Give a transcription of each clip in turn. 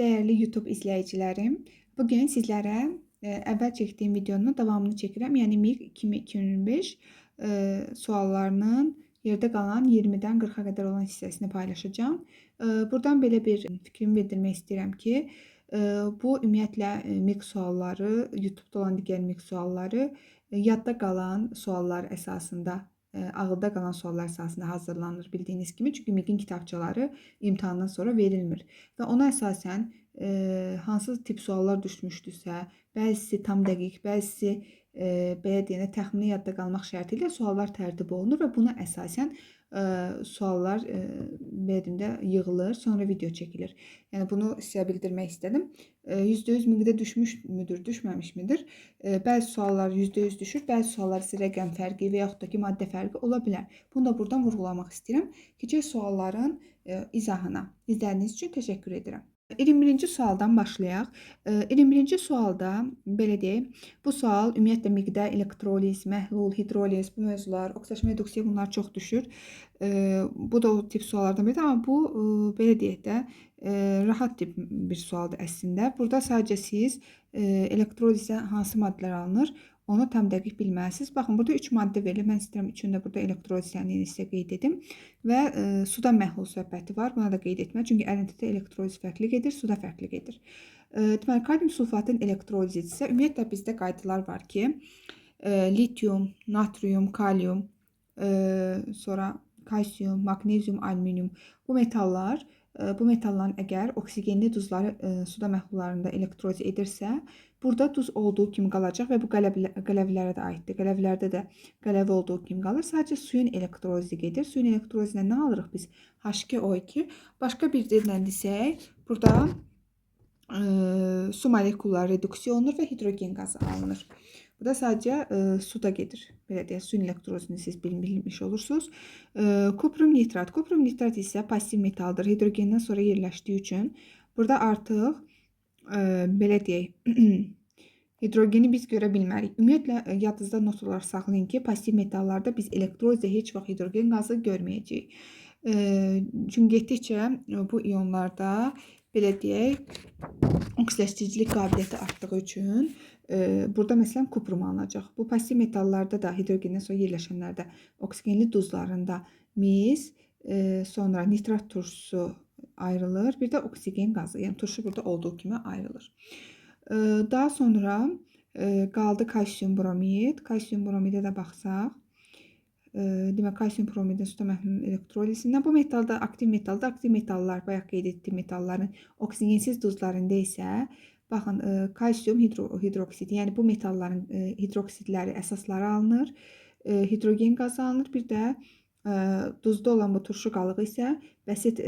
Dəyərli YouTube izləyicilərim, bu gün sizlərə əvvəl çəkdiyim videonun davamını çəkirəm. Yəni MİQ 2025 suallarının yerdə qalan 20-dən 40-a qədər olan hissəsini paylaşacağam. Buradan belə bir fikrimi bildirmək istəyirəm ki, bu ümumiyyətlə MİQ sualları, YouTube-da olan digər MİQ sualları yadda qalan suallar əsasında, ağılda qalan suallar əsasında hazırlanır bildiyiniz kimi. Çünki MİQ-in kitabçaları imtahandan sonra verilmir. Və ona əsasən hansı tip suallar düşmüşdüsə, bəzisi tam dəqiq, bəzisi belə deyəndə təxmini yadda qalmaq şərti ilə suallar tərtib olunur və buna əsasən suallar belə deyim də yığılır, sonra video çəkilir. Yəni bunu sizə bildirmək istədim. %100 MİQ-də düşmüş müdür, düşməmiş midir? Bəzi suallar %100 düşür, bəzi suallar isə rəqəm fərqi və yaxud da ki, maddə fərqi ola bilər. Bunu da buradan vurğulamaq istəyirəm. Keçək sualların izahına. İzlədiyiniz üçün təşəkkür edirəm. 21-ci sualdan başlayaq. 21-ci sualda belə deyək, bu sual ümumiyyətlə MİQ-də elektroliz, məhlul, hidroliz bu mövzular, oksidaşma, reduksiya bunlar çox düşür. Bu da o tip suallardan biridir, amma bu belə deyək də rahat tip bir sualdır əslində. Burada sadəcə siz elektrolizə hansı maddələr alınır, onu tam dəqiq bilməlisiniz. Baxın, burada 3 maddə verilir. Mən istəyirəm üçünü də burada elektroliz tənliyini sizə qeyd edim. Və suda məhlul söhbəti var. Buna da qeyd etmək. Çünki ərintidə elektroliz fərqli gedir, suda fərqli gedir. Deməli, kalium sulfatın elektrolizi isə ümumiyyətlə bizdə qaydalar var ki, litium, natrium, kalium, sonra kalsium, maqnezium, alüminium bu metallar, bu metalların əgər oksigenli duzları suda məhlullarında elektroliz edirsə, burada duz olduğu kimi qalacaq və bu qələvlərə də aiddir. Qələvlərdə də qələvi olduğu kimi qalır. Sadəcə suyun elektrolizi gedir. Suyun elektrolizindən nə alırıq biz? H2O2. Başqa bir dillə desək, burada su molekulları reduksiya olunur və hidrogen qazı alınır. Bu da sadəcə suda gedir. Belə deyək, suyun elektrolizini siz bilmiş olursunuz. Kuprum nitrat. Kuprum nitrat isə passiv metaldır. Hidrogenden sonra yerləşdiyi üçün burada artıq belə deyək, hidrogeni biz görə bilmərik. Ümumiyyətlə yadınızda not olaraq saxlayın ki, passiv metallarda biz elektrolizdə heç vaxt hidrogen qazı görməyəcəyik. Çünki getdikcə bu ionlarda belə deyək, oksidaşdırıcılıq qabiliyyəti artdığı üçün burada məsələn kuprum alınacaq. Bu passiv metallarda da hidrogenden sonra yerləşənlərdə oksigenli duzlarında mis, sonra nitrat turşusu ayrılır. Bir də oksigen qazı, yəni turşu burada olduğu kimi ayrılır. Daha sonra qaldı kalsium bromid. Kalsium bromidə də baxsaq, demək kalsium bromidin suda məhlulun elektrolizindən bu metalda aktiv metalda aktiv metallar, bayaq qeyd etdiyim metalların oksigensiz duzlarında isə baxın, kalsium hidroksid, yəni bu metalların hidroksidləri əsasları alınır, hidrogen qazı alınır. Bir də duzda olan bu turşu qalığı isə bəsit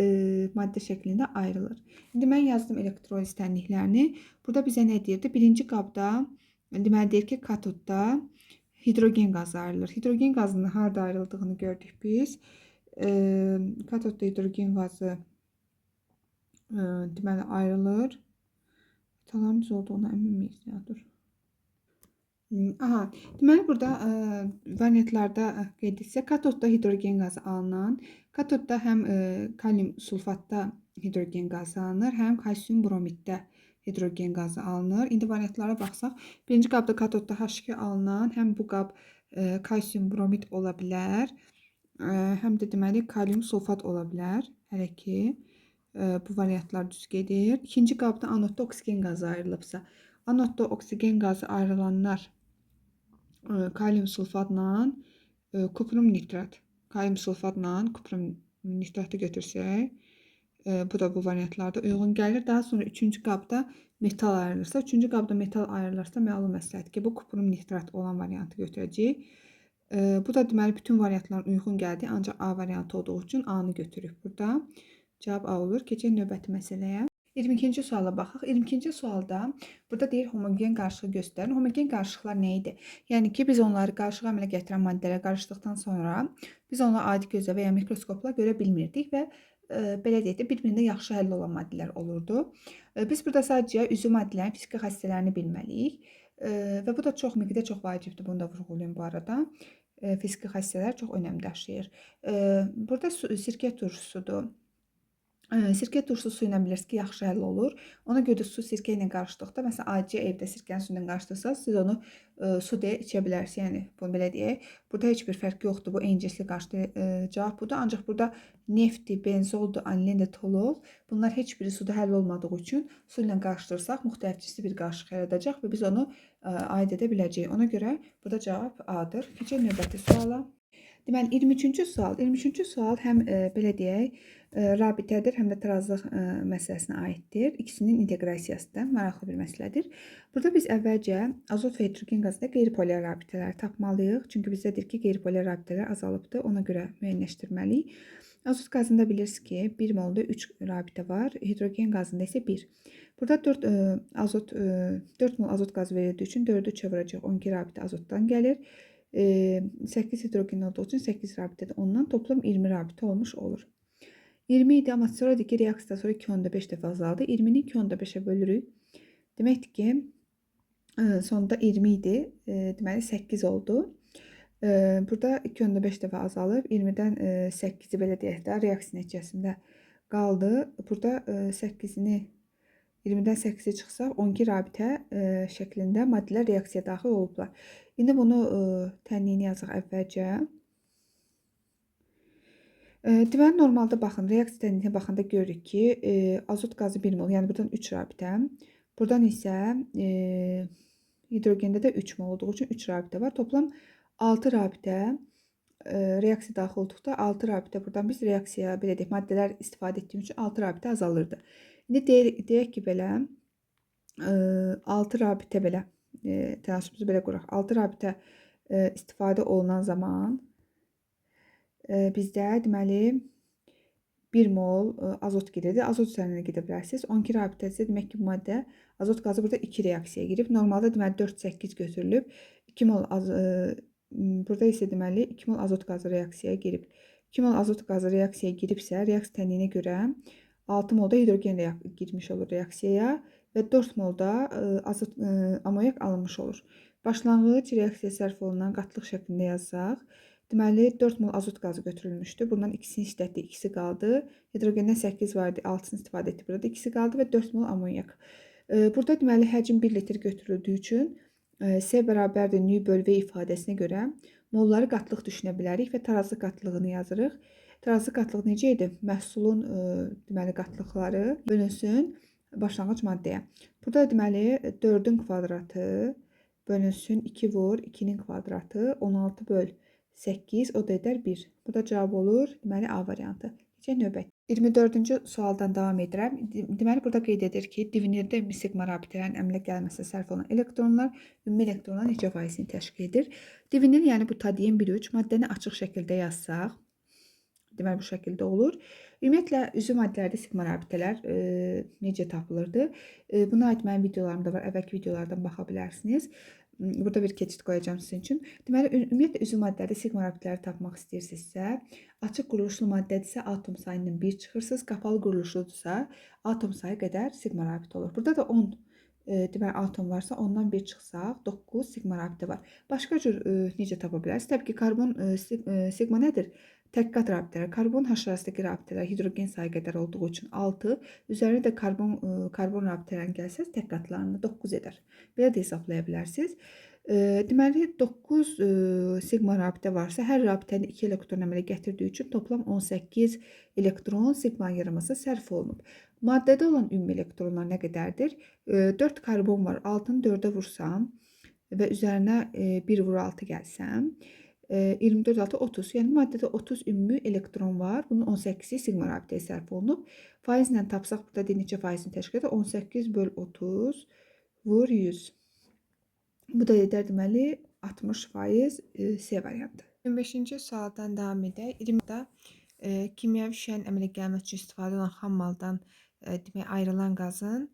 maddə şəklində ayrılır. İndi mən yazdım elektroliz tənliklərini. Burada bizə nə deyirdi? Birinci qabda deməli deyir ki, katodda hidrogen qazı ayrılır. Hidrogen qazının harda ayrıldığını gördük biz. Katodda hidrogen qazı deməli ayrılır. Metalların düz olduğuna əmin miyiz? Ya, dur. Aha, deməli burada variantlarda qeyd etsə, katodda hidrogen qazı alınan, katodda həm kalium sulfatda hidrogen qazı alınır, həm kalsium bromiddə hidrogen qazı alınır. İndi variantlara baxsaq, birinci qabda katodda H2 alınan, həm bu qab kalsium bromid ola bilər, həm də deməli kalium sulfat ola bilər. Hələ ki bu variantlar düz gedir. İkinci qabda anodda oksigen qazı ayrılıbsa, anodda oksigen qazı ayrılanlar kalium sulfatla kuprum nitrat. Kalium sulfatla kuprum nitratı götürsək, bu da bu variantlarda uyğun gəlir. Daha sonra üçüncü qabda metal ayrılırsa, üçüncü qabda metal ayrılırsa məlum məsələdir ki, bu kuprum nitrat olan variantı götürəcəyik. Bu da deməli bütün variantların uyğun gəldi, ancaq A variantı olduğu üçün A-nı götürürük burada. Cavab A olur. Keçək növbəti məsələyə. 22-ci suala baxaq. 22-ci sualda burada deyir homogen qarışığı göstərin. Homogen qarışıqlar nə idi? Yəni ki, biz onları qarışığı əmələ gətirən maddələrə qarışdıqdan sonra biz onları adi gözlə və ya mikroskopla görə bilmirdik və belə deyək də bir-birində yaxşı həll olan maddələr olurdu. Biz burada sadəcə üzvü maddələrin fiziki xassələrini bilməliyik. Və bu da çox miqdə çox vacibdir. Bunu da vurğulayım bu arada. Fiziki xassələr çox önəm daşıyır. Burada sirkə turşusudur. Sirkə turşu su ilə bilirsiniz ki, yaxşı həll olur. Ona görə də su sirkə ilə qarışdıqda, məsələn, adicə evdə sirkənin suyu ilə qarışdırsaz, siz onu su deyə içə bilərsiniz. Yəni, bunu belə deyək. Burada heç bir fərq yoxdur. Bu eyni cinsli qarışdı, cavab budur. Ancaq burada nefti, benzoldur, anilindir, tolol. Bunlar heç biri suda həll olmadığı üçün su ilə qarışdırsaq, müxtəlif cinsli bir qarışıq yaradacaq və biz onu aid edə biləcəyik. Ona görə burada cavab A-dır. Keçək növbəti suala. Deməli, 23-cü sual. 23-cü sual həm belə deyək, rabitədir, həm də tarazlıq məsələsinə aiddir. İkisinin inteqrasiyasıdır. Maraqlı bir məsələdir. Burada biz əvvəlcə azot və hidrogen qazında qeyri-polyar rabitələri tapmalıyıq. Çünki bizdə deyir ki, qeyri-polyar rabitələr azalıbdır. Ona görə müəyyənləşdirməliyik. Azot qazında bilirsiniz ki, 1 molda 3 rabitə var. Hidrogen qazında isə 1. Burada 4 mol azot qazı verildiyi üçün 4-ü 3-ə vuracaq. 12 rabitə azotdan gəlir. 8 hidrogen olduğu üçün 8 rabitə də ondan toplam 20 rabitə olmuş olur. 20 idi, amma sonra deyir ki, reaksiyadan sonra 2,5 dəfə azaldı. 20-ni 2,5-ə bölürük. Deməkdir ki, sonda 20 idi. Deməli, 8 oldu. Burada 2,5 dəfə azalıb. 20-dən 8-i belə deyək də, reaksiya nəticəsində qaldı. Burada 8-ini 20-dən 8-i çıxsaq, 12 rabitə şəklində maddələr reaksiyaya daxil olublar. İndi bunu tənliyini yazaq əvvəlcə. Deməli, normalda baxın, reaksiya tənliyinə baxanda görürük ki, azot qazı 1 mol, yəni buradan 3 rabitə. Buradan isə hidrogende də 3 mol olduğu üçün 3 rabitə var. Toplam 6 rabitə reaksiya daxil olduqda 6 rabitə buradan biz reaksiya, belə deyək, maddələr istifadə etdiyimiz üçün 6 rabitə azalırdı. İndi deyək ki, belə 6 rabitə belə, tənasübümüzü belə quraq. 6 rabitə istifadə olunan zaman bizdə deməli 1 mol azot girirdi. Azot üzərinə gedə bilərsiniz. 12 rabitə isə demək ki, bu maddə azot qazı burada 2 reaksiyaya girib. Normalda deməli 4-8 götürülüb. 2 mol burada isə deməli 2 mol azot qazı reaksiyaya girib. 2 mol azot qazı reaksiyaya giribsə, reaksiya tənliyinə görə 6 molda hidrogen girmiş olur reaksiyaya və 4 molda azot amonyak alınmış olur. Başlanğıc reaksiya sərf olunan qatlıq şəklində yazsaq, deməli 4 mol azot qazı götürülmüşdü. Bundan ikisini işlətdi, ikisi qaldı. Hidrogenden 8 var idi, 6-sını istifadə etdi. Burada ikisi qaldı və 4 mol amonyak. Burada deməli həcm 1 litr götürüldüyü üçün S bərabərdir nü böl V ifadəsinə görə molları qatlıq düşünə bilərik və tarazlıq qatlığını yazırıq. Tarazlıq qatlıq necə idi? Məhsulun deməli qatlıqları bölünsün başlanğıc maddəyə. Burada deməli 4-ün kvadratı bölünsün 2 vur 2-nin kvadratı 16 böl 8, o da edər 1. Bu da cavab olur. Deməli A variantı. Keçək növbət. 24-cü sualdan davam edirəm. Deməli burada qeyd edir ki, divinildə sigma rabitələrin əmələ gəlməsinə sərf olunan elektronlar ümumi elektronların neçə faizini təşkil edir? Divinil, yəni butadien 1,3 maddəni açıq şəkildə yazsaq, deməli bu şəkildə olur. Ümumiyyətlə üzvü maddələrdə sigma rabitələr necə tapılırdı? Buna aid mənim videolarım da var. Əvvəlki videolardan baxa bilərsiniz. Burada bir keçid qoyacağım sizin üçün. Deməli, ümumiyyətlə üzvü maddələrdə sigma rabitələri tapmaq istəyirsinizsə, açıq quruluşlu maddədirsə atom sayından 1 çıxırsınız, qapalı quruluşludursa atom sayı qədər sigma rabitə olur. Burada da 10 deməli atom varsa ondan 1 çıxsaq 9 sigma rabitə var. Başqa cür necə tapa bilərsiniz? Təbii ki, karbon sigma nədir? Tək qat rabitələr, karbon H arasındakı rabitələr hidrogen sayı qədər olduğu üçün 6, üzərinə də karbon rabitələrini gəlsəz tək qatlarını 9 edər. Belə də hesablaya bilərsiniz. Deməli 9 sigma rabitə varsa, hər rabitənin 2 elektron əmələ gətirdiyi üçün toplam 18 elektron sigma yaranması sərf olunub. Maddədə olan ümumi elektronlar nə qədərdir? 4 karbon var. 6-nı 4-ə vursam və üzərinə 1 vur 6 gəlsəm, 24, 6, 30. Yəni maddədə 30 ümumi elektron var. Bunun 18-i sigma rabitəyə sərf olunub. Faizlə tapsaq burada deyir neçə faizini təşkil edir? 18 böl 30 vur 100. Bu da edər deməli 60% C variantı. 25-ci sualdan davam edək. 20-də kimyəvi şüşənin əmələ gəlməsi üçün istifadə olunan xam maldan demək ayrılan qazın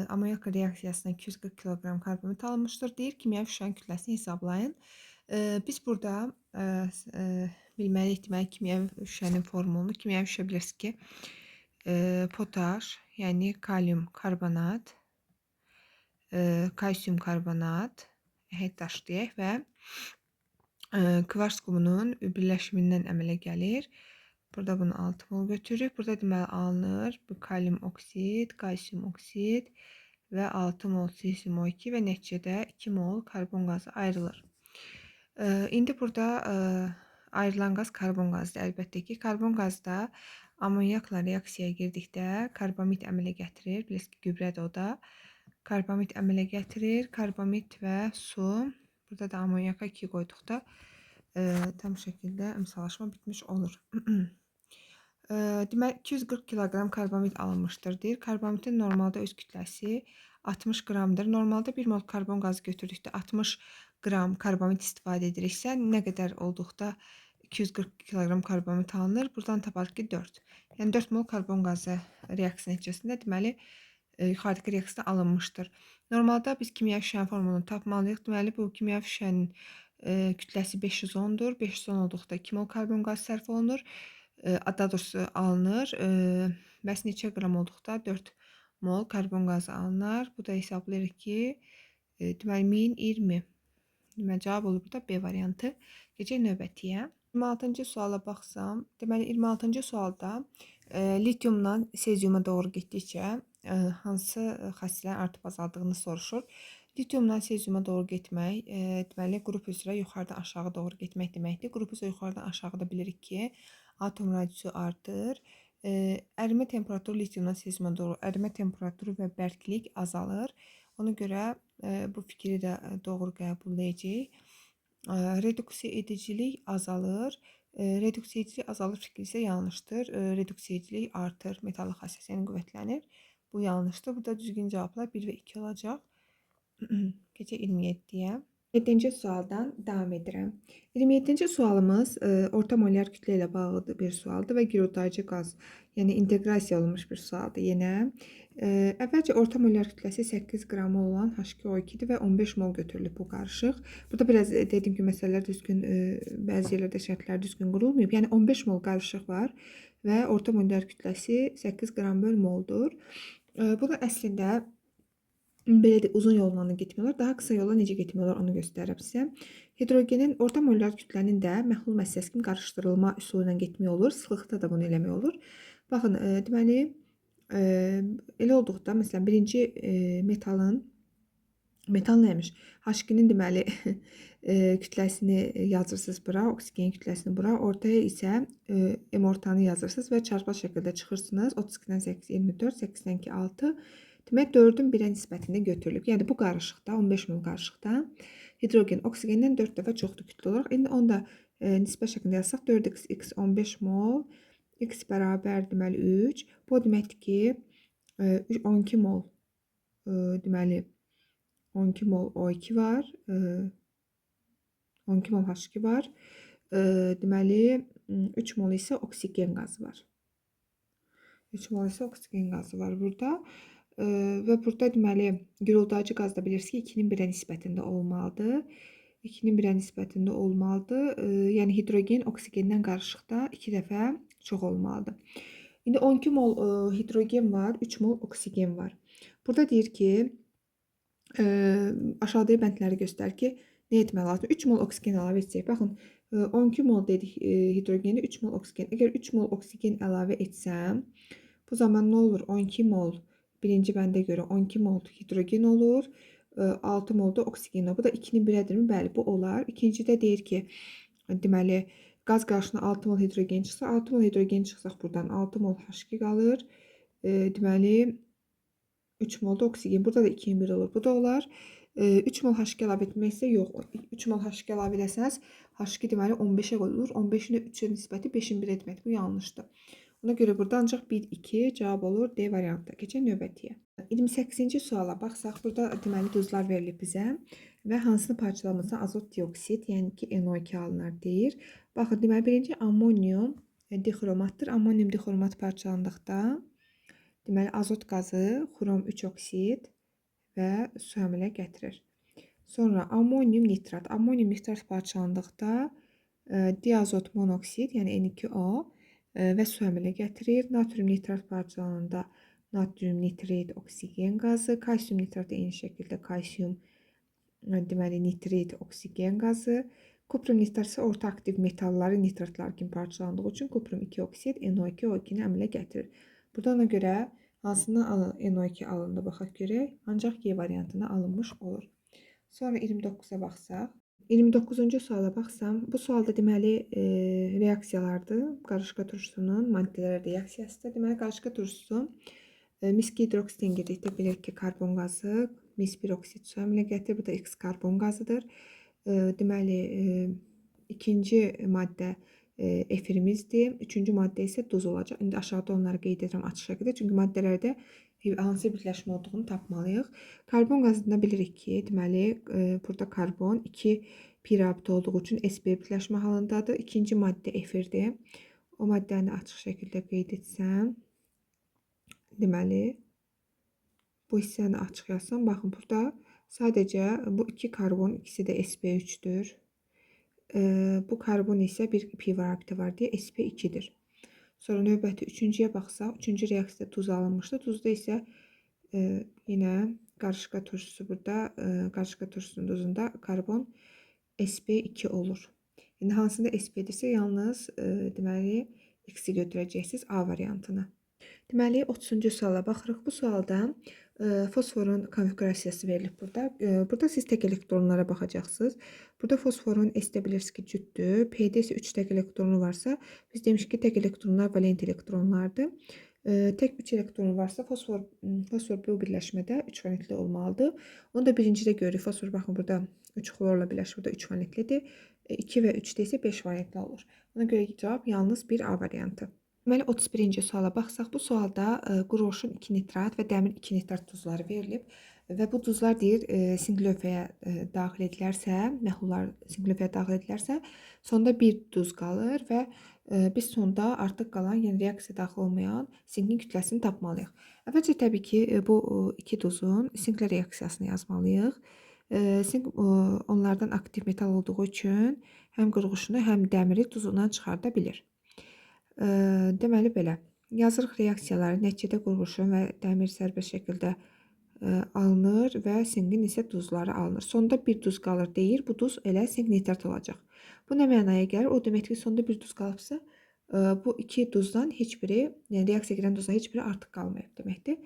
amonyak reaksiyasından 240 kiloqram karbamid alınmışdır. Deyir, kimyəvi şüşənin kütləsini hesablayın. Biz burada bilməliyik deməli kimyəvi şüşənin formulunu. Kimyəvi şüşə bilirsiniz ki, potaş, yəni kalium karbonat, kalsium karbonat, əhək daş deyək və kvars qumunun birləşimindən əmələ gəlir. Burada bunu 6 mol götürürük. Burada deməli alınır bu kalium oksid, kalsium oksid və 6 mol sesium O2 və nəticədə 2 mol karbon qazı ayrılır. İndi burada ayrılan qaz karbon qazıdır. Əlbəttə ki, karbon qazı da amonyakla reaksiyaya girdikdə karbamid əmələ gətirir. Bilirsiniz ki, gübrədir o da. Karbamid əmələ gətirir. Karbamid və su. Burada da amonyaka 2 qoyduqda tam şəkildə əmsalaşma bitmiş olur. Deməli, 240 kiloqram karbamid alınmışdır deyir. Karbamidin normalda öz kütləsi 60 qramdır. Normalda 1 mol karbon qazı götürdükdə 60 qram karbamid istifadə ediriksə, nə qədər olduqda 240 kiloqram karbamid alınır. Buradan taparıq ki, 4. Yəni 4 mol karbon qazı reaksiya nəticəsində deməli yuxarıdakı reaksiyada alınmışdır. Normalda biz kimyəvi şüşənin formulunu tapmalıyıq. Deməli, bu kimyəvi şüşənin kütləsi 510-dur. 510 olduqda 2 mol karbon qazı sərf olunur. Daha doğrusu alınır. Bəs neçə qram olduqda 4 mol karbon qazı alınar. Bu da hesablayırıq ki, deməli 1020. Deməli cavab olur burada B variantı. Keçək növbətiyə. 26-cı suala baxsam, deməli 26-cı sualda litiumdan seziuma doğru getdikcə hansı xassələrin artıb azaldığını soruşur. Litiumdan seziuma doğru getmək, deməli qrup üzrə yuxarıdan aşağı doğru getmək deməkdir. Qrup üzrə yuxarıdan aşağıda bilirik ki, atom radiusu artır. Ərimə temperaturu litiumdan seziuma doğru ərimə temperaturu və bərklik azalır. Ona görə bu fikri də doğru qəbul edəcəyik. Reduksiya edicilik azalır. Reduksiya edicilik azalır fikri isə yanlışdır. Reduksiya edicilik artır, metallıq xassəsi yəni qüvvətlənir. Bu yanlışdır. Burada düzgün cavablar 1 və 2 olacaq. Keçək 27-yə. 7-ci sualdan davam edirəm. 27-ci sualımız orta molyar kütlə ilə bağlı bir sualdır və giroldayıcı qaz, yəni inteqrasiya olunmuş bir sualdır yenə. Əvvəlcə orta molyar kütləsi 8 qram olan H2O2-dir və 15 mol götürülüb bu qarışıq. Burada biraz dediyim ki, məsələlər düzgün, bəzi yerlərdə şərtlər düzgün qurulmayıb. Yəni 15 mol qarışıq var və orta molyar kütləsi 8 qram böl moldur. Bunu əslində belə də uzun yolla da getmək olar. Daha qısa yolla necə getmək olar onu göstərirəm sizə. Hidrogenin orta molyar kütlənin də məhlul massəsi kimi qarışdırılma üsulu ilə getmək olur. Sıxlıqda da bunu eləmək olur. Baxın, deməli, elə olduqda, məsələn, birinci metalın, metal nəymiş? H2-nin deməli kütləsini yazırsınız bura, oksigen kütləsini bura, ortaya isə M ortanı yazırsınız və çarpaz şəkildə çıxırsınız. 32-dən 8, 24, 8-dən 2, 6. Demək, 4-ün 1-ə nisbətində götürülüb. Yəni, bu qarışıqda, 15 mol qarışıqda hidrogen oksigendən 4 dəfə çoxdur kütlə olaraq. İndi onu da nisbət şəklində yazsaq, 4x x 15 mol, x bərabər deməli 3. Bu o deməkdir ki, 12 mol, deməli 12 mol O2 var, 12 mol H2 var. Deməli, 3 mol isə oksigen qazı var. 3 mol isə oksigen qazı var burada. Və burada deməli giroldayıcı qaz da bilirsiniz ki, 2-nin 1-ə nisbətində olmalıdır. 2-nin 1-ə nisbətində olmalıdır. Yəni hidrogen oksigendən qarışıqda 2 dəfə çox olmalıdır. İndi 12 mol hidrogen var, 3 mol oksigen var. Burada deyir ki, aşağıdakı bəndləri göstər ki, nə etmək lazımdır? 3 mol oksigen əlavə etsək. Baxın, 12 mol dedik hidrogeni, 3 mol oksigen. Əgər 3 mol oksigen əlavə etsəm, bu zaman nə olur? 12 mol birinci bəndə görə 12 mol hidrogen olur. 6 mol da oksigen olur. Bu da 2-nin 1-ədirmi? Bəli, bu olar. İkincidə deyir ki, deməli, qaz qarşısına 6 mol hidrogen çıxsa, 6 mol hidrogen çıxsaq buradan 6 mol H2 qalır. Deməli, 3 mol da oksigen. Burada da 2-nin 1 olur. Bu da olar. 3 mol H2 əlavə etmək isə yox. 3 mol H2 əlavə eləsəniz, H2 deməli 15-ə qoyulur. 15-in də 3-ə nisbəti 5-in 1 etməkdir. Bu yanlışdır. Ona görə burada ancaq 1, 2 cavab olur D variantı. Keçək növbətiyə. 28-ci suala baxsaq, burada deməli duzlar verilib bizə və hansını parçalamasa azot dioksid, yəni ki NO2 alınar deyir. Baxın, deməli birinci ammonium dixromatdır. Ammonium dixromat parçalandıqda deməli azot qazı, xrom 3 oksid və su əmələ gətirir. Sonra ammonium nitrat. Ammonium nitrat parçalandıqda diazot monoksid, yəni N2O və su əmələ gətirir. Natrium nitrat parçalananda natrium nitrit, oksigen qazı, kalsium nitrat eyni şəkildə kalsium deməli nitrit, oksigen qazı. Kuprum nitrat isə orta aktiv metalları nitratlar kimi parçalandığı üçün kuprum 2 oksid NO2 O2-ni əmələ gətirir. Burada ona görə hansından NO2 alındı baxaq görək. Ancaq G variantına alınmış olur. Sonra 29-a baxsaq. 29-cu suala baxsam, bu sualda deməli reaksiyalardır. Qarışqa turşusunun maddələrə reaksiyasıdır. Deməli qarışqa turşusu mis hidroksiddən girdikdə bilirik ki, karbon qazı mis 1 oksid su əmələ gətirir. Bu da X karbon qazıdır. Deməli ikinci maddə efirimizdir. Üçüncü maddə isə duz olacaq. İndi aşağıda onları qeyd edirəm açıq şəkildə. Çünki maddələrdə hansı birləşmə olduğunu tapmalıyıq. Karbon qazında bilirik ki, deməli burada karbon 2 pi rabitə olduğu üçün sp birləşmə halındadır. İkinci maddə efirdir. O maddəni açıq şəkildə qeyd etsəm, deməli bu hissəni açıq yazsam, baxın burada sadəcə bu iki karbon ikisi də sp3-dür. Bu karbon isə bir pi rabitə var deyə sp2-dir. Sonra növbəti üçüncüyə baxsaq, üçüncü reaksiyada tuz alınmışdı. Tuzda isə yenə qarışqa turşusu burada, qarışqa turşusunun duzunda karbon sp2 olur. İndi hansında sp-dirsə yalnız deməli X-i götürəcəksiniz A variantını. Deməli 30-cu suala baxırıq. Bu sualda fosforun konfiqurasiyası verilib burada. Burada siz tək elektronlara baxacaqsınız. Burada fosforun S-də bilirsiniz ki, cütdür. P-də isə 3 tək elektronu varsa, biz demişik ki, tək elektronlar valent elektronlardır. Tək 3 elektronu varsa, fosfor bu birləşmədə 3 valentli olmalıdır. Onu da birincidə görürük. Fosfor baxın burada 3 xlorla birləşir, burada 3 valentlidir. 2 və 3-də isə 5 valentli olur. Ona görə cavab yalnız bir A variantı. Deməli 31-ci suala baxsaq, bu sualda qurğuşun 2 nitrat və dəmir 2 nitrat duzları verilib və bu duzlar deyir sink lövhəyə daxil edilərsə, məhlullar sink lövhəyə daxil edilərsə, sonda bir duz qalır və biz sonda artıq qalan, yəni reaksiya daxil olmayan sinkin kütləsini tapmalıyıq. Əvvəlcə təbii ki, bu iki duzun sinklə reaksiyasını yazmalıyıq. Sink onlardan aktiv metal olduğu üçün həm qurğuşunu, həm dəmiri duzundan çıxarda bilir. Deməli belə. Yazırıq reaksiyaları. Nəticədə qurğuşun və dəmir sərbəst şəkildə alınır və sinkin isə duzları alınır. Sonda bir duz qalır deyir. Bu duz elə sink nitrat olacaq. Bu nə mənaya gəlir? O deməkdir ki, sonda bir duz qalıbsa, bu iki duzdan heç biri, yəni reaksiya girən duzdan heç biri artıq qalmayıb deməkdir.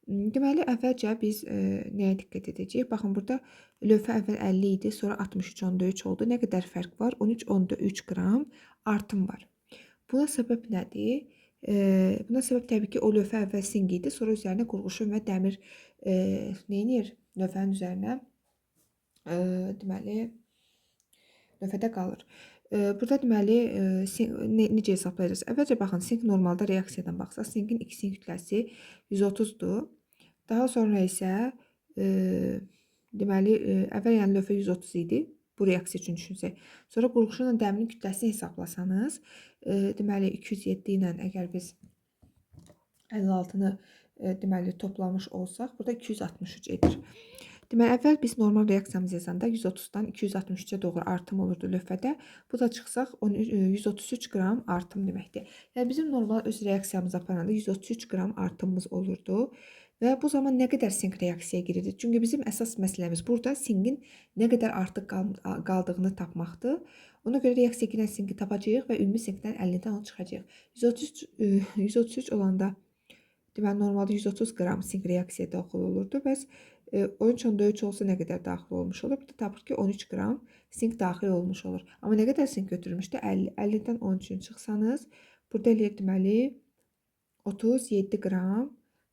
Deməli, əvvəlcə biz nəyə diqqət edəcəyik? Baxın, burada lövhə əvvəl 50 idi, sonra 63,3 oldu. Nə qədər fərq var? 13,3 qram artım var. Buna səbəb nədir? Buna səbəb təbii ki, o lövhə əvvəl sink idi, sonra üzərinə qurğuşun və dəmir nə edir? Lövhənin üzərinə deməli, lövhədə qalır. Burada deməli, necə hesablayacağız? Əvvəlcə baxın, sink normalda reaksiyadan baxsaq, sinkin X-in kütləsi 130-dur. Daha sonra isə deməli, əvvəl yəni lövhə 130 idi. Bu reaksiya üçün düşünsək. Sonra qurğuşunla dəmirin kütləsini hesablasanız, deməli 207 ilə əgər biz 56-nı deməli toplamış olsaq, burada 263 edir. Deməli, əvvəl biz normal reaksiyamızı yazanda 130-dan 263-ə doğru artım olurdu lövhədə. Bu da çıxsaq 133 qram artım deməkdir. Yəni bizim normal öz reaksiyamızı aparanda 133 qram artımımız olurdu. Və bu zaman nə qədər sink reaksiyaya girirdi? Çünki bizim əsas məsələmiz burada sinkin nə qədər artıq qaldığını tapmaqdır. Ona görə reaksiyaya girən sinki tapacağıq və ümumi sinkdən 50-dən onu çıxacağıq. 133 olanda, deməli, normalda 130 qram sink reaksiyaya daxil olurdu. Bəs 13,3 olsa nə qədər daxil olmuş olur? Burada tapır ki, 13 qram sink daxil olmuş olur. Amma nə qədər sink götürülmüşdü? 50. 50-dən 13-ünü çıxsanız, burada eləyir, deməli, 37 qram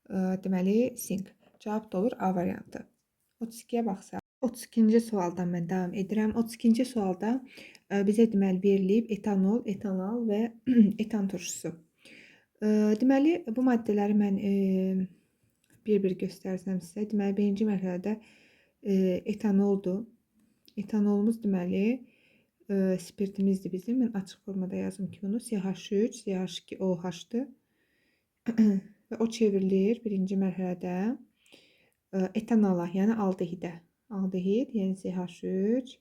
deməli, sink. Cavab da olur A variantı. 32-yə baxsaq. 32-ci sualdan mən davam edirəm. 32-ci sualda bizə deməli verilib etanol, etanol və etan turşusu. Deməli, bu maddələri mən bir-bir göstərsəm sizə. Deməli, birinci mərhələdə etanoldur. Etanolumuz deməli, spirtimizdir bizim. Mən açıq formada yazım ki, bunu CH3, CH2OH-dır. Və o çevrilir birinci mərhələdə etanola, yəni aldehidə. Aldehid, yəni CH3,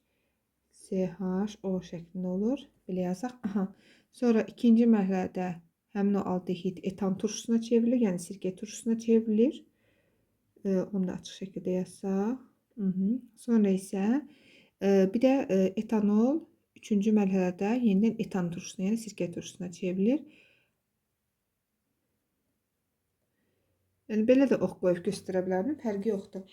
CHO şəklində olur. Belə yazaq. Aha. Sonra ikinci mərhələdə həmin o aldehid etan turşusuna çevrilir, yəni sirkə turşusuna çevrilir. Onu da açıq şəkildə yazsaq. Sonra isə bir də etanol Üçüncü mərhələdə yenidən etan turşusuna, yəni sirkə turşusuna çevrilir. Yəni belə də ox qoyub göstərə bilərdim, fərqi yoxdur.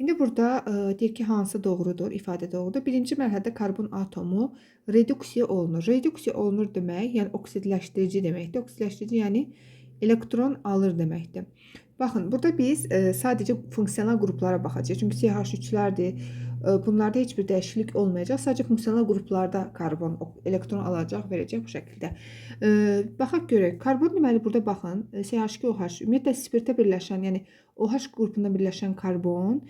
İndi burada deyir ki, hansı doğrudur, ifadə doğrudur. Birinci mərhələdə karbon atomu reduksiya olunur. Reduksiya olunur demək, yəni oksidləşdirici deməkdir. Oksidləşdirici, yəni elektron alır deməkdir. Baxın, burada biz sadəcə funksional qruplara baxacağıq. Çünki CH3-lərdir. Bunlarda heç bir dəyişiklik olmayacaq. Sadəcə funksional qruplarda karbon elektron alacaq, verəcək bu şəkildə. Baxaq görək. Karbon deməli burada baxın, CH2OH, ümumiyyətlə spirtə birləşən, yəni OH qrupunda birləşən karbon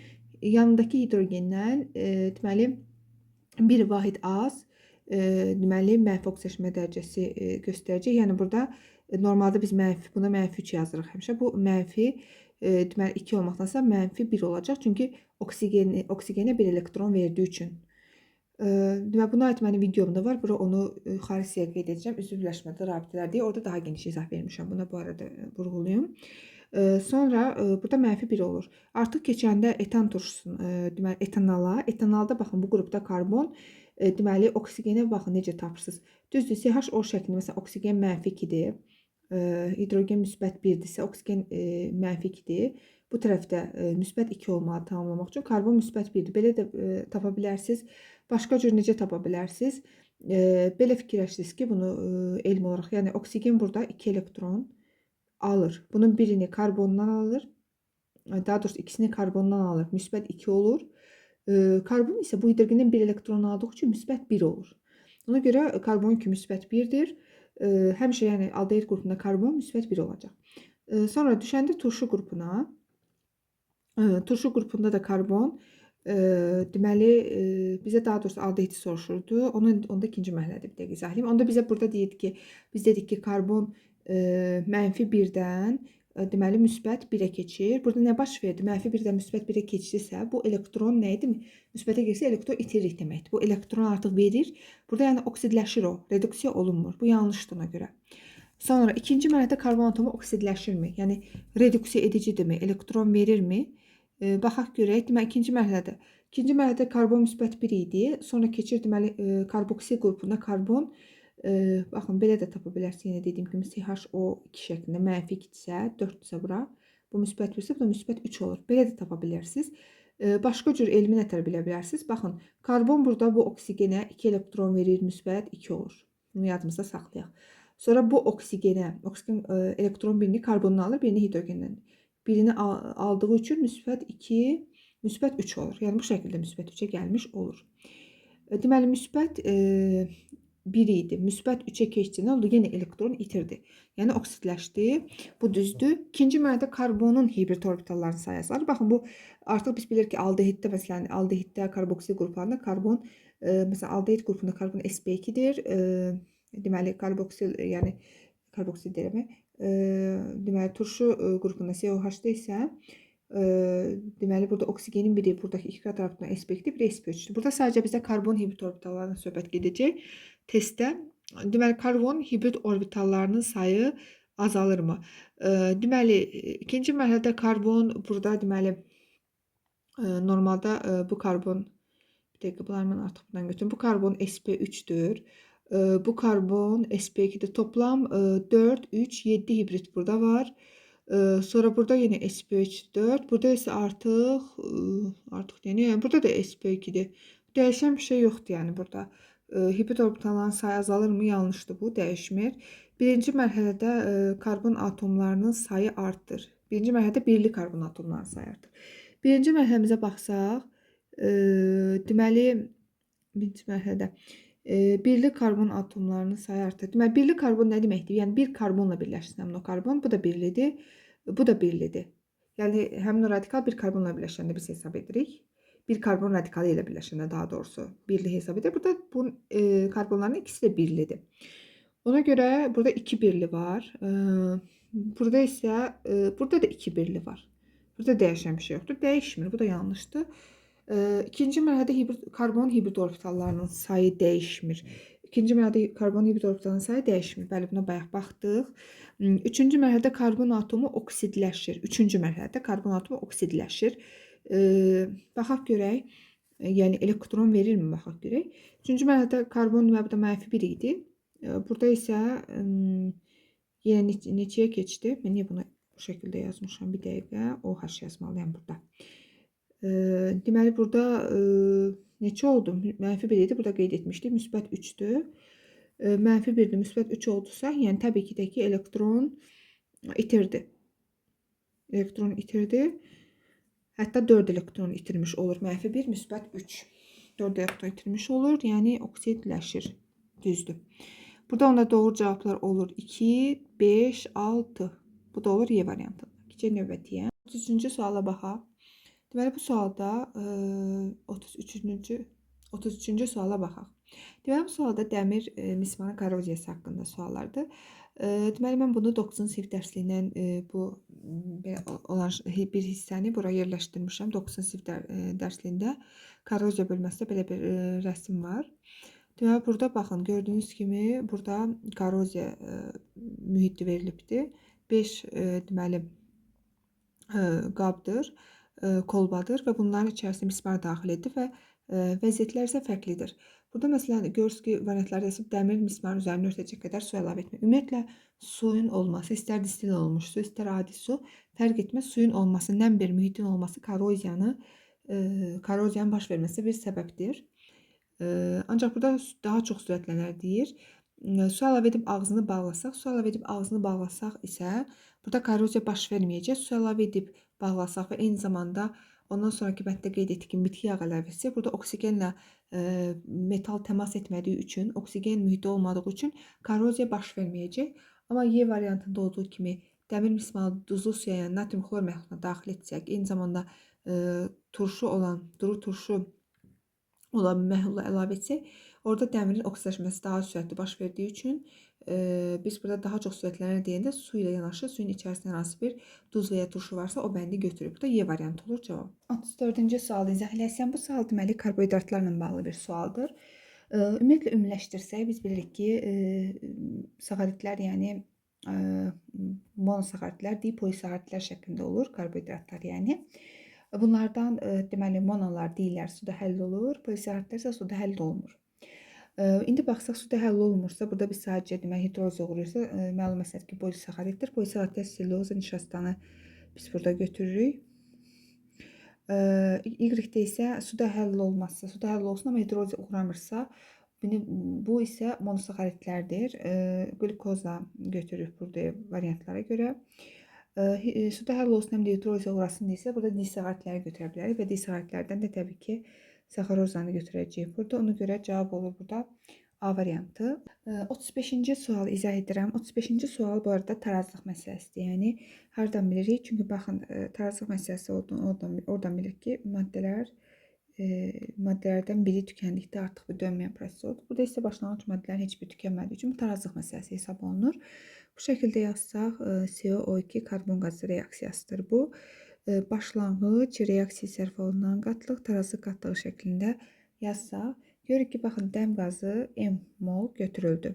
yanındakı hidrogendən deməli bir vahid az deməli mənfi oksidaşma dərəcəsi göstərəcək. Yəni burada normalda biz mənfi, buna mənfi 3 yazırıq həmişə. Bu mənfi deməli 2 olmaqdansa mənfi 1 olacaq. Çünki oksigenə bir elektron verdiyi üçün. Deməli buna aid mənim videomda var. Bura onu yuxarı hissəyə qeyd edəcəm. Üzv birləşmədə rabitələr deyə orada daha geniş izah vermişəm. Buna bu arada vurğulayım. Sonra burada mənfi 1 olur. Artıq keçəndə etan turşusun, deməli etanala. Etanalda baxın bu qrupda karbon, deməli oksigenə baxın necə tapırsınız. Düzdür, CHO şəklində məsələn oksigen mənfi 2-dir. Hidrogen müsbət 1-dirsə, oksigen mənfi 2-dir. Bu tərəfdə müsbət 2 olmalı tamamlamaq üçün karbon müsbət 1-dir. Belə də tapa bilərsiniz. Başqa cür necə tapa bilərsiniz? Belə fikirləşirsiniz ki, bunu elm olaraq, yəni oksigen burada 2 elektron alır. Bunun birini karbondan alır. Daha doğrusu ikisini karbondan alır. Müsbət 2 olur. Karbon isə bu hidrogendən 1 elektron aldığı üçün müsbət 1 olur. Ona görə karbon 2 müsbət 1-dir. Həmişə yəni aldehid qrupunda karbon müsbət 1 olacaq. Sonra düşəndə turşu qrupuna, turşu qrupunda da karbon, deməli bizə daha doğrusu aldehidi soruşurdu. Onda ikinci mərhələdə bir dəqiqə izah edeyim. Onda bizə burada deyirdi ki, biz dedik ki, karbon mənfi 1-dən deməli müsbət 1-ə keçir. Burada nə baş verdi? Mənfi 1-dən müsbət 1-ə keçdirsə, bu elektron nə idi? Müsbətə girsə elektron itirik deməkdir. Bu elektron artıq verir. Burada yəni oksidləşir o. Reduksiya olunmur. Bu yanlışdır ona görə. Sonra ikinci mərhələdə karbon atomu oksidləşirmi? Yəni reduksiya edicidirmi? Elektron verirmi? Baxaq görək. Deməli ikinci mərhələdə. İkinci mərhələdə karbon müsbət 1 idi. Sonra keçir deməli karboksil qrupuna karbon. Baxın, belə də tapa bilərsiniz. Yenə dediyim kimi CHO2 şəklində mənfi 2-dirsə, 4-dürsə bura. Bu müsbət 1-isə, bu da müsbət 3 olur. Belə də tapa bilərsiniz. Başqa cür elmi nətər bilə bilərsiniz. Baxın, karbon burada bu oksigenə 2 elektron verir, müsbət 2 olur. Bunu yadımızda saxlayaq. Sonra bu oksigenə, oksigen elektron birini karbondan alır, birini hidrogenden. Birini aldığı üçün müsbət 2, müsbət 3 olur. Yəni bu şəkildə müsbət 3-ə gəlmiş olur. Deməli, müsbət 1 idi. Müsbət 3-ə keçdi. Nə oldu? Yenə elektron itirdi. Yəni oksidləşdi. Bu düzdür. İkinci mərhələdə karbonun hibrid orbitallarının sayı azalır. Baxın, bu artıq biz bilirik ki, aldehiddə məsələn, aldehiddə karboksil qruplarında karbon, məsələn, aldehid qrupunda karbon sp2-dir. Deməli, karboksil, yəni karboksil deyirəm, deməli, turşu qrupunda COH-da isə deməli, burada oksigenin biri buradakı iki tərəfindən sp2-dir, biri sp3-dür. Burada sadəcə bizə karbon hibrid orbitallarından söhbət gedəcək. Testdə deməli, karbon hibrid orbitallarının sayı azalırmı? Deməli, ikinci mərhələdə karbon burada deməli, normalda bu karbon, bir dəqiqə, bunları mən artıq buradan götürüm. Bu karbon sp3-dür. Bu karbon sp2-dir. Toplam 4, 3, 7 hibrid burada var. Sonra burada yenə sp3 4. Burada isə artıq yəni burada da sp2-dir. Dəyişən bir şey yoxdur yəni burada. Hibrid orbitalların sayı azalırmı? Yanlışdır bu, dəyişmir. Birinci mərhələdə karbon atomlarının sayı artır. Birinci mərhələdə birli karbon atomlarının sayı artır. Birinci mərhələmizə baxsaq, deməli, birinci mərhələdə birli karbon atomlarının sayı artır. Deməli, birli karbon nə deməkdir? Yəni, bir karbonla birləşsin həmin o karbon. Bu da birlidir, bu da birlidir. Yəni, həmin o radikal bir karbonla birləşəndə biz hesab edirik. Bir karbon radikalı ilə birləşəndə daha doğrusu birli hesab edirik. Burada bu karbonların ikisi də birlidir. Ona görə burada 2 birli var. Burada isə burada da 2 birli var. Burada dəyişən bir şey yoxdur. Dəyişmir. Bu da yanlışdır. İkinci mərhələdə karbon hibrid orbitallarının sayı dəyişmir. İkinci mərhələdə karbon hibrid orbitallarının sayı dəyişmir. Bəli, buna bayaq baxdıq. Üçüncü mərhələdə karbon atomu oksidləşir. Üçüncü mərhələdə karbon atomu oksidləşir. Baxaq görək. Yəni elektron verirmi baxaq görək. Üçüncü mərhələdə karbon deməli burada mənfi 1 idi. Burada isə yenə neçəyə keçdi? Mən niyə bunu bu şəkildə yazmışam? Bir dəqiqə. OH yazmalıyam burada. Deməli burada neçə oldu? Mənfi 1 idi. Burada qeyd etmişdik. Müsbət 3-dür. Mənfi 1-dir. Müsbət 3 oldusa, yəni təbii ki də ki elektron itirdi. Elektron itirdi. Hətta 4 elektron itirmiş olur. Mənfi 1, müsbət 3. 4 elektron itirmiş olur. Yəni oksidləşir. Düzdür. Burada onda doğru cavablar olur. 2, 5, 6. Bu da olur Y variantı. Keçək növbətiyə. 33-cü suala baxaq. Deməli bu sualda 33-cü suala baxaq. Deməli bu sualda dəmir mismarın korroziyası haqqında suallardır. Deməli mən bunu 9-cu sinif dərsliyindən bu belə olan bir hissəni bura yerləşdirmişəm. 9-cu sinif dərsliyində korroziya bölməsində belə bir rəsm var. Deməli burada baxın, gördüyünüz kimi burada korroziya mühiti verilibdir. 5 deməli qabdır, kolbadır və bunların içərisinə mismar daxil edilib və vəziyyətlər isə fərqlidir. Burada məsələn görürsünüz ki, variantlarda yazıb dəmir mismarın üzərini örtəcək qədər su əlavə etmək. Ümumiyyətlə suyun olması, istər distil olmuş su, istər adi su, fərq etməz. Suyun olması, nəm bir mühitin olması korroziyanın baş verməsi bir səbəbdir. Ancaq burada daha çox sürətlənər deyir. Su əlavə edib ağzını bağlasaq, su əlavə edib ağzını bağlasaq isə burada korroziya baş verməyəcək. Su əlavə edib bağlasaq və eyni zamanda ondan sonraki bənddə qeyd etdik ki, bitki yağı əlavəsi burada oksigenlə metal təmas etmədiyi üçün, oksigen mühiti olmadığı üçün korroziya baş verməyəcək. Amma Y variantında olduğu kimi dəmir mismarı duzlu suya, yəni natrium xlor məhluluna daxil etsək, eyni zamanda turşu olan, duru turşu olan məhlula əlavə etsək, orada dəmirin oksidləşməsi daha sürətli baş verdiyi üçün biz burada daha çox sürətlənər deyəndə su ilə yanaşı suyun içərisində hansı bir duz və ya turşu varsa o bəndi götürür. Burada Y variantı olur cavab. 34-cü sualı izah eləsəm, bu sual deməli karbohidratlarla bağlı bir sualdır. Ümumiyyətlə ümumiləşdirsək biz bilirik ki, saxaritlər, yəni monosaxaritlər, dipolisaxaritlər şəklində olur karbohidratlar, yəni. Bunlardan deməli monolar deyirlər suda həll olur, polisaxaritlər isə suda həll olunmur. İndi baxsaq suda həll olunmursa, burada biz sadəcə deməli hidroliz uğrayırsa, məlum məsələdir ki, polisaxaritdir. Polisaxaritlər selluloza nişastanı biz burada götürürük. Y-də isə suda həll olmazsa, suda həll olsun, amma hidroliz uğramırsa, bu isə monosaxaritlərdir. Qlükoza götürürük burada variantlara görə. Suda həll olsun, həm də hidrolizə uğrasın deyisə, burada disaxaritləri götürə bilərik və disaxaritlərdən də təbii ki, saxarozanı götürəcəyik burada. Ona görə cavab olur burada A variantı. 35-ci sualı izah edirəm. 35-ci sual bu arada tarazlıq məsələsidir. Yəni hardan bilirik? Çünki baxın, tarazlıq məsələsi olduğunu oradan bilirik ki, maddələrdən biri tükəndikdə artıq bir dönməyən proses oldu. Burada isə başlanğıc maddələrin heç bir tükənmədiyi üçün tarazlıq məsələsi hesab olunur. Bu şəkildə yazsaq, CO2 karbon qazı reaksiyasıdır bu. Başlanğıc reaksiya sərf olunan qatlıq tarazlıq qatlığı şəklində yazsaq, görürük ki, baxın, dəm qazı M mol götürüldü.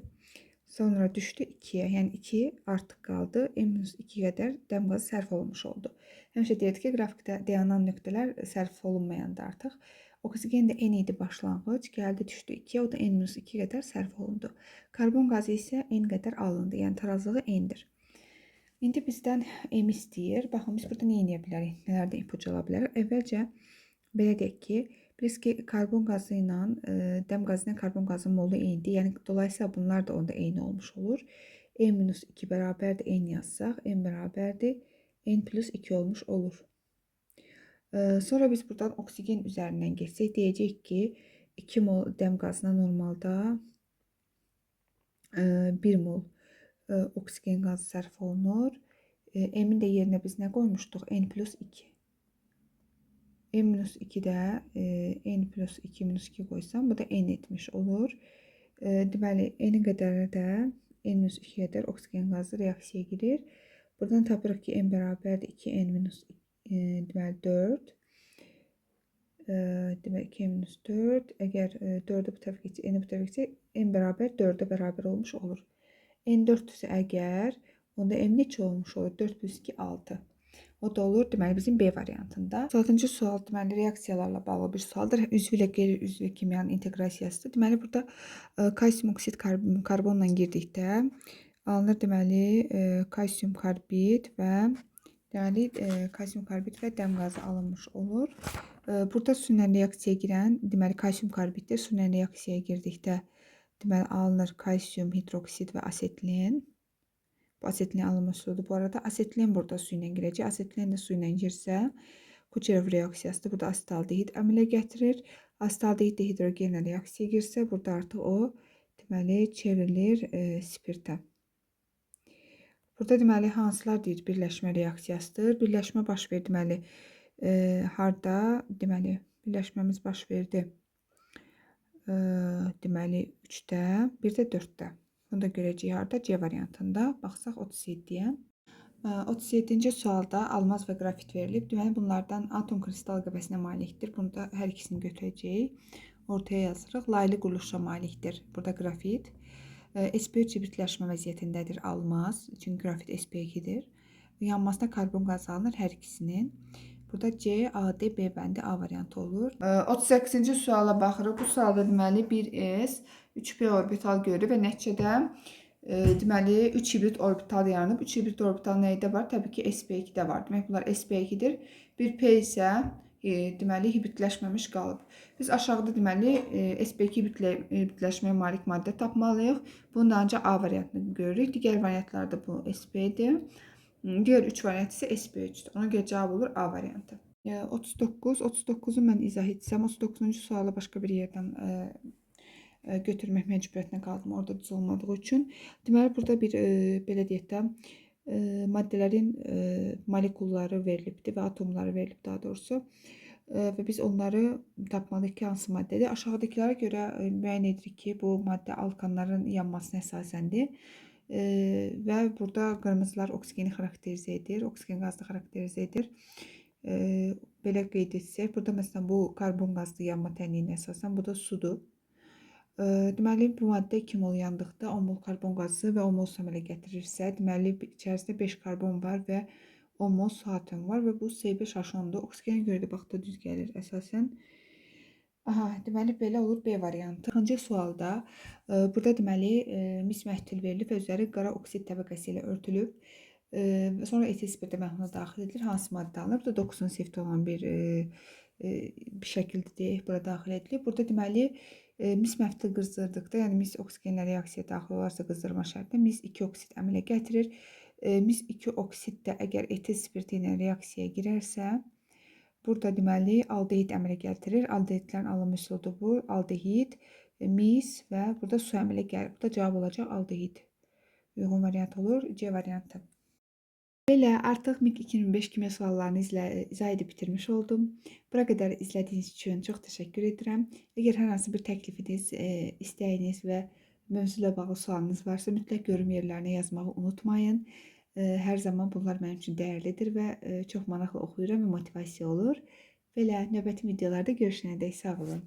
Sonra düşdü 2-yə, yəni 2 artıq qaldı. M-2 qədər dəm qazı sərf olunmuş oldu. Həmişə deyirdik ki, qrafikdə dayanan nöqtələr sərf olunmayandır artıq. Oksigen də N idi başlanğıc, gəldi düşdü 2-yə, o da N-2 qədər sərf olundu. Karbon qazı isə N qədər alındı, yəni tarazlığı N-dir. İndi bizdən M istəyir. Baxın, biz burada nə edə bilərik? Nələrdən ipucu ala bilərik? Əvvəlcə belə deyək ki, bilirsiniz ki, karbon qazı ilə, dəm qazı ilə karbon qazının molu eynidir. Yəni, dolayısıyla bunlar da onda eyni olmuş olur. M-2 bərabərdir N yazsaq, M bərabərdir N plus 2 olmuş olur. Sonra biz buradan oksigen üzərindən geçsək, deyəcək ki, 2 mol dəm qazına normalda 1 mol oksigen qazı sərf olunur. M-in də yerinə biz nə qoymuşduq? N plus 2. M minus 2 də N plus 2 minus 2 qoysam, bu da N etmiş olur. Deməli, N-in qədəri də N minus 2 qədər oksigen qazı reaksiyaya girir. Buradan tapırıq ki, M bərabərdir 2N minus deməli 4. Deməli 2N minus 4. Əgər 4-ü bu tərəfə keçsə, N-i bu tərəfə keçsə, M bərabər 4-ə bərabər olmuş olur. N 4-dürsə əgər, onda M neçə olmuş olur? 4 plus 2, 6. O da olur, deməli, bizim B variantında. 36-cı sual, deməli, reaksiyalarla bağlı bir sualdır. Üzvü ilə qeyri-üzvü kimyanın inteqrasiyasıdır. Deməli, burada kalsium oksid karbonla girdikdə alınır, deməli, kalsium karbid və deməli, kalsium karbid və dəm qazı alınmış olur. Burada su ilə reaksiyaya girən, deməli, kalsium karbiddir. Su ilə reaksiyaya girdikdə, deməli, alınır kalsium hidroksid və asetilin. Bu asetilin alınma üsuludur. Bu arada asetilin burada su ilə girəcək. Asetilin də su ilə girsə, Kucherov reaksiyasıdır. Burada asetaldehid əmələ gətirir. Asetaldehid də hidrogenlə reaksiyaya girsə, burada artıq o, deməli, çevrilir spirtə. Burada deməli, hansılar deyir birləşmə reaksiyasıdır. Birləşmə baş verdi, deməli, harda? Deməli, birləşməmiz baş verdi. Deməli, 3-də, bir də 4-də. Bunu da görəcəyik harda? C variantında. Baxsaq 37-yə. 37-ci sualda almaz və qrafit verilib. Deməli, bunlardan atom kristal qəfəsinə malikdir. Bunu da hər ikisini götürəcəyik. Ortaya yazırıq. Laylı quruluşa malikdir. Burada qrafit. SP3 hibridləşmə vəziyyətindədir almaz. Çünki qrafit SP2-dir. Yanmasına karbon qazı alınır hər ikisinin. Burada C, A, D, B bəndi A variantı olur. 38-ci suala baxırıq. Bu sualda deməli 1S, 3P orbital görülür və nəticədə deməli 3 hibrid orbital yaranıb. 3 hibrid orbital nəydə var? Təbii ki, sp2-də var. Demək, bunlar sp2-dir. 1P isə deməli hibridləşməmiş qalıb. Biz aşağıda deməli sp2 hibridləşməyə malik maddə tapmalıyıq. Bunun da ancaq A variantını görürük. Digər variantlarda bu sp-dir. Digər 3 variant isə sp3-dür. Ona görə cavab olur A variantı. 39. 39-u mən izah etsəm, 39-cu sualı başqa bir yerdən götürmək məcburiyyətinə qaldım orada düz olmadığı üçün. Deməli, burada bir belə deyək də, maddələrin molekulları verilibdir və atomları verilib daha doğrusu. Və biz onları tapmalıyıq ki, hansı maddədir. Aşağıdakılara görə müəyyən edirik ki, bu maddə alkanların yanmasına əsasəndir. Və burada qırmızılar oksigeni xarakterizə edir, oksigen qazını xarakterizə edir. Belə qeyd etsək, burada məsələn bu karbon qazlı yanma tənliyinə əsasən, bu da sudur. Deməli, bu maddə 2 mol yandıqda 10 mol karbon qazı və 10 mol su əmələ gətirirsə, deməli, içərisində 5 karbon var və 10 mol su atomu var və bu C5H10-dur. Oksigenə görə də baxda düz gəlir əsasən. Aha, deməli, belə olur B variantı. İkinci sualda burada deməli, mis məhtul verilib və üzəri qara oksid təbəqəsi ilə örtülüb. Sonra etil spirtə məhluluna daxil edilir. Hansı maddə alınır? Burada 9-un sinifdə olan bir şəkildə deyək, bura daxil edilib. Burada deməli, mis məftil qızdırdıqda, yəni mis oksigenlə reaksiyaya daxil olarsa qızdırma şərtində mis 2 oksid əmələ gətirir. Mis 2 oksid də əgər etil spirti ilə reaksiyaya girərsə, burada deməli aldehid əmələ gətirir. Aldehidlərin alınma üsuludur bu. Aldehid, mis və burada su əmələ gəlir. Burada cavab olacaq aldehid. Uyğun variant olur C variantı. Belə artıq MİQ 2025 kimya suallarını izah edib bitirmiş oldum. Bura qədər izlədiyiniz üçün çox təşəkkür edirəm. Əgər hər hansı bir təklifiniz, istəyiniz və mövzu ilə bağlı sualınız varsa, mütləq yorum yerlərinə yazmağı unutmayın. Hər zaman bunlar mənim üçün dəyərlidir və çox maraqlı oxuyuram və motivasiya olur. Belə, növbəti videolarda görüşənədək sağ olun.